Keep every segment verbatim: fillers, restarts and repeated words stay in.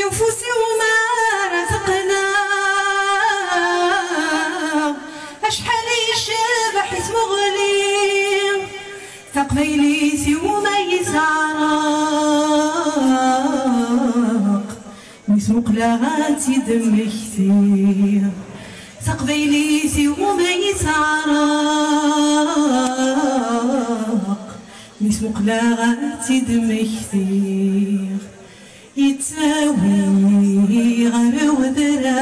Ufus-iw mi ara teqqneɣ, acḥal i yecbeḥ i tmuɣli. Taqbaylit-iw ma yesɛerq, mi s-muqleɣ ad tt-id-mmektiɣ. Taqbaylit-iw ma yesɛerq, mi s-muqleɣ ad tt-id-mmektiɣ. Yettawi ɣer udrar,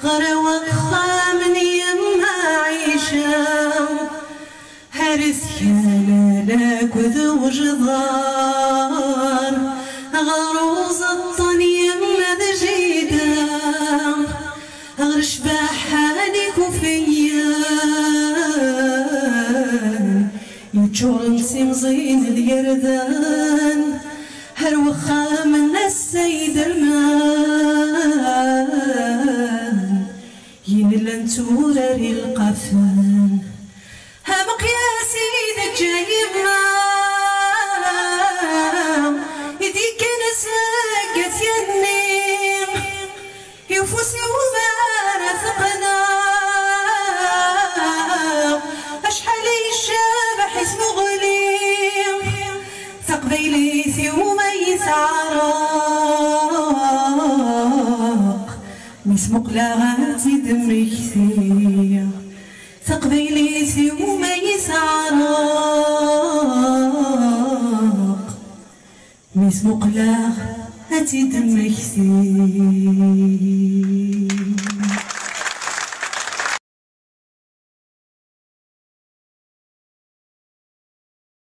ɣer wexxam n yemma Ɛica, ar tkalal akked wejḍar, ɣer uẓeṭṭa n yemma d jida, ɣer ccbaḥa n ikufiyyan yeččuren d timẓin d yirden, ar wexxam n Ssayd Rman, yinellan turar ilqafen. Ameqyas i d-teǧǧa yemma, i d-yekkan seg At Yanni. I ufus-iw mi ara teqqneɣ, acḥal i yecbeḥ i tmuɣli. Taqbaylit-iw ma yesɛerq, mi s-muqleɣ ad tt-id-mmektiɣ. Taqbaylit-iw ma yesɛerq, mi s-muqleɣ ad tt-id-mmektiɣ.